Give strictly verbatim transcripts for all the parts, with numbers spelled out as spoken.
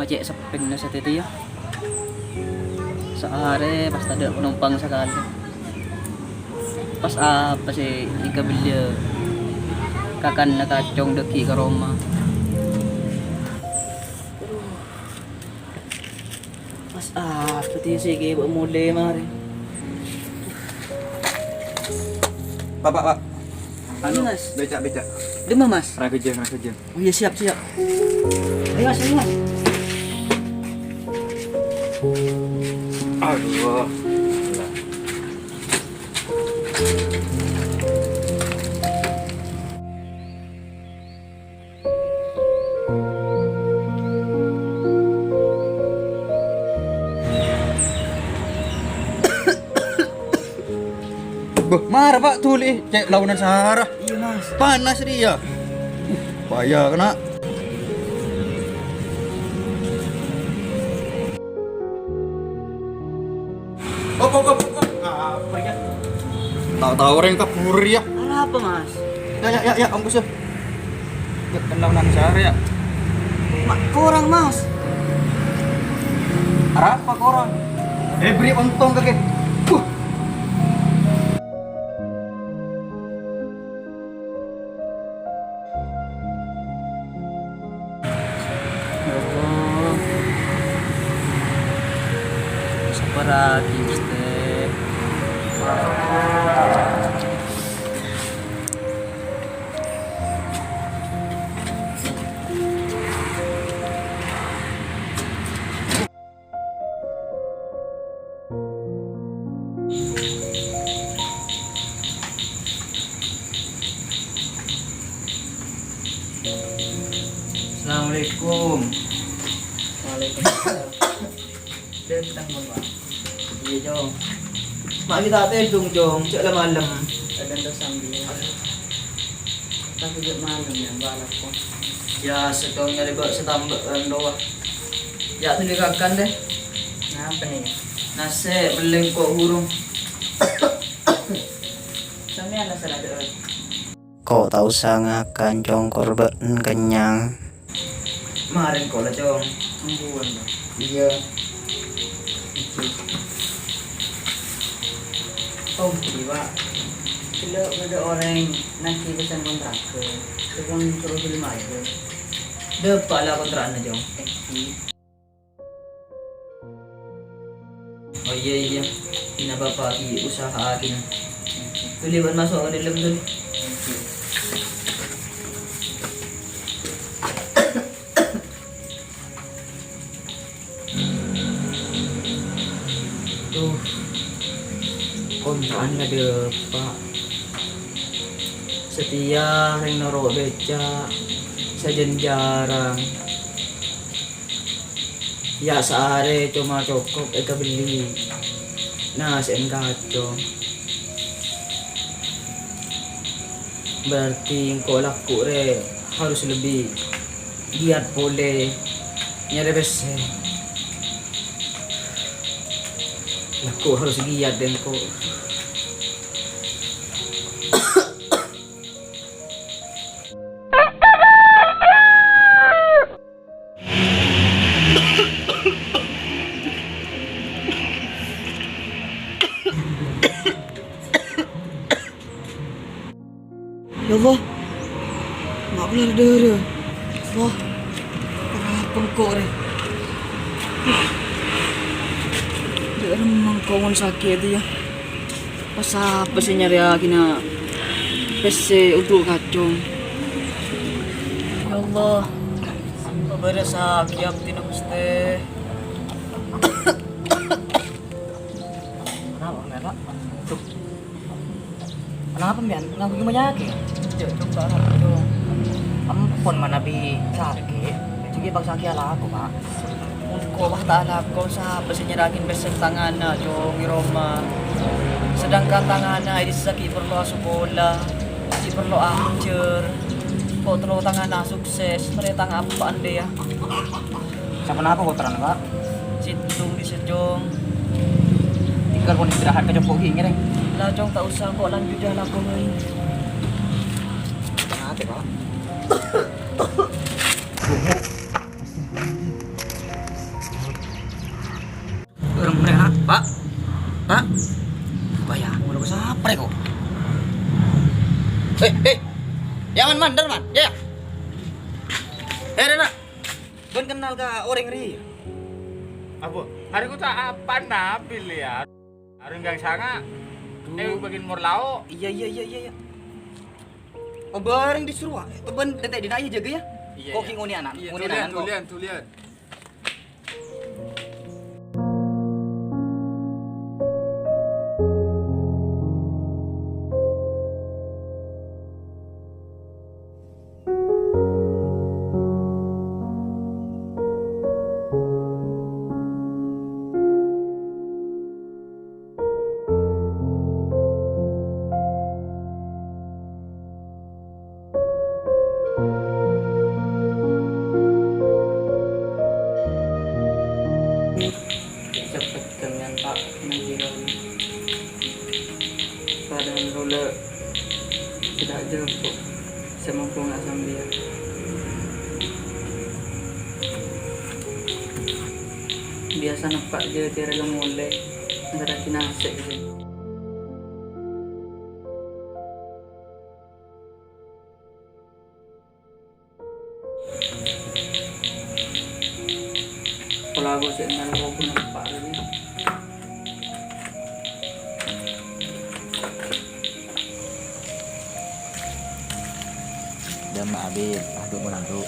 Cè' seppèna satèya. Saarè pas tadâ' panompang sakalè. Pas apa sè èkabelliyâ kakanna kacong dâgghi' ka roma? Pas apa tè sè èkabâ' molè marè? Pak, Pak, Pak. Anu, Mas. Becak, becak. Dimma, Mas? Ragejeng, ragejeng. Oh iya, siap, siap. Ayo, Mas, ayo, Mas. Aduh. Bâh, mara, Pak, dhuli, cè' laonan sahara. Iya, Mas. Panas rèya. Bahaya kèna. Op, op, op, op, op. Apa ya? Tak tahu orang kabur ya. Arapa, Mas? Ya, ya, ya, ya, ongkos ya. Ya, kenal nang sehari ya. Ma-, korang, Mas. Arapa korang? Eh, beri untung kake. Huh. Ya Allah. Sabarraghi, Gusti. Assalamualaikum. Waalaikumsalam. Dâteng, Pak. Iyâ, Cong. Ma' ghi' ta' tèdung, Cong. Cè' la malem. Kadhâng terus sambi. Tapi cè' malem, ya, Pak, alako. Ya, sèttong nyarè bâ' sè tambâ' kan rowa. Ya, dhuli kakan, deh. Napa, nih? Nasè', belleng ko' burung. Sampèyan la sè la dâ'âr. Ko' ta' osa ngakan, Cong, kor bâ'en kennyang. Marèn ko' la, Cong. Ambuwân, Pak. Iyâ. Iki. Oh, ghi, Pak. Ghellâ' bâdâ orèng naghi pèssèna kontraghân. Terus soro dhuli mayu. Dâpa' la kontra'anna, Cong. Èngghi. Oh, iyâ, iyâ. Dina Bapa' ghi' usaha'aghina. Dhuli bâ'en maso' ka dâlem, dhuli. Duh, kontra'an la dâpa'. Satèya rèng noro' bècca', sajân jhârâng. Ya, saarè coma cokop èkabelli nasè'en kacong. Berarti engko' lako rè harus lebbi giat polè nyarè pèssè. Lako harus giat deh engko'. Ya Allah, ma' bellâr dârâ. Allah, arapa engko' rè? Dâ' remma engko' mon sakè' tèya. Pas sapa sè nyarèyaghina pèssè untuk kacong? Ya Allah, pabârâsaghi abdhina, Ghustè. Kenapa, Mel? Aduh. Kenapa, Mel? Ngangguy penyakit? Cok, coba, Pak, dong. Ampon, manabi sakè', cè' ghi' paksa kèya lako, Pak. Engko' pas ta' alako, sapa sè nyerraghi pèssè tanganna, Cong, è roma? Sedangkan tanganna è dissa' ghi' parlo asakola, ghi' parlo ajhâr. Ko' terro tanganna sukses, marè tang apa andhi, ya? Saponapa kotoranna, Pak? Sèttong dissa', Cong. Tinggal pon istirahat ka copo' ghi' ngèrèng. La, Cong, ta' osa, engko' lanjut jhâ' lako bhâi. Tenang aja, Pak. Eh, eh. Jangan mandar, Man. Ya. Eh, Rena. Bân kennal ka orèng rèya? Apa? Arèya koca' apa, Nabil, ya? Arèya gang sanga. Duh. Eh, bagian mor lao. Iyâ, iyâ, iyâ, iyâ, iyâ. Oh, bhâreng disuruh. Bân tètè' dinna' yâ jâgâ, yâ. Iyâ, kok iyâ. Ngonè'ana, iyâ, ngonè'ana, dulian, kok. Dulian, dulian. Cepet kènèng, Pak, nangèng. Padahal kaulâ sè ta' jhâ' sè mompong sampèyan. Biyasana, Pak, jhâ' tèra la molè, ngaraghi nasè' ghâllu. Pola aku cè' nyalan wabun empa' tadi. Dem abit, aduh, menantu.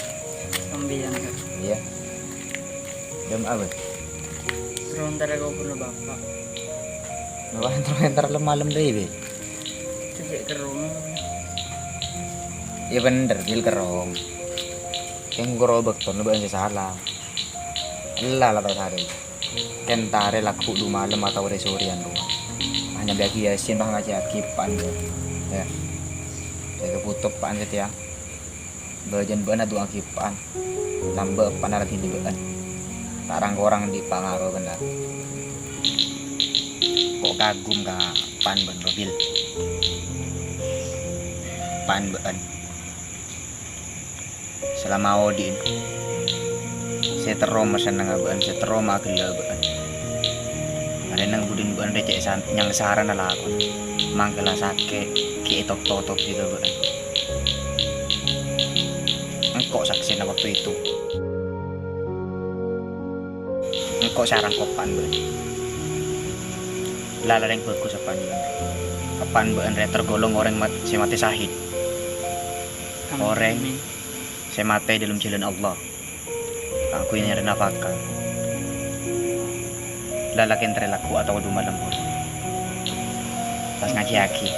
Sambiyan, Kak. Iya. Dem abit. Terus ntar aku perlu bapak. Bapak entar-entar lem-malem deh, Bi. Cè' kerrong. Iyâ bhender, Bil, kerrong. Kèng koro bâktona bâ'na sè sala. Ella la tao sarè. Kèng tarè lagghu' du-malem atawa rè-sorèyan rowa. Ah, nyambiyâghi Yasin, pas ngajhiyâghi eppa'na. Yâ. Jâgâ bhuto eppa'na satèya. Bâjâna bâ'na du'aaghi eppa'na. Lambâ' eppa'na la dhina bâ'na. Ta' rang-korang andi' pangaro bhender. Ko' kagum ka eppa'na bâ'na, Bil. Eppa'na bâ'na. Salama odi'na. Sè terro masennengnga bâ'na, sè terro maghellâ' bâ'na. Arè neng budina bâ'na rè cè' san-, nyangsarana lakona. Mangkèla sakè', ghi' ètop-totop ghâllu bâ'na. Engko' saksèna waktu itu. Engko' sè arangko eppa'na bâ'na. La, la rèng bhâghus eppa'na bâ'na. Eppa'na bâ'na rè tergolong orèng mat-, sè matè sahid. Amin. Orèng sè matè è dâlem jhâlân Allah. Kaangghuy nyarè nafaka. La, la kèng tarè lagghu' atawa du-malem polè. Pas ngajhiyâghi.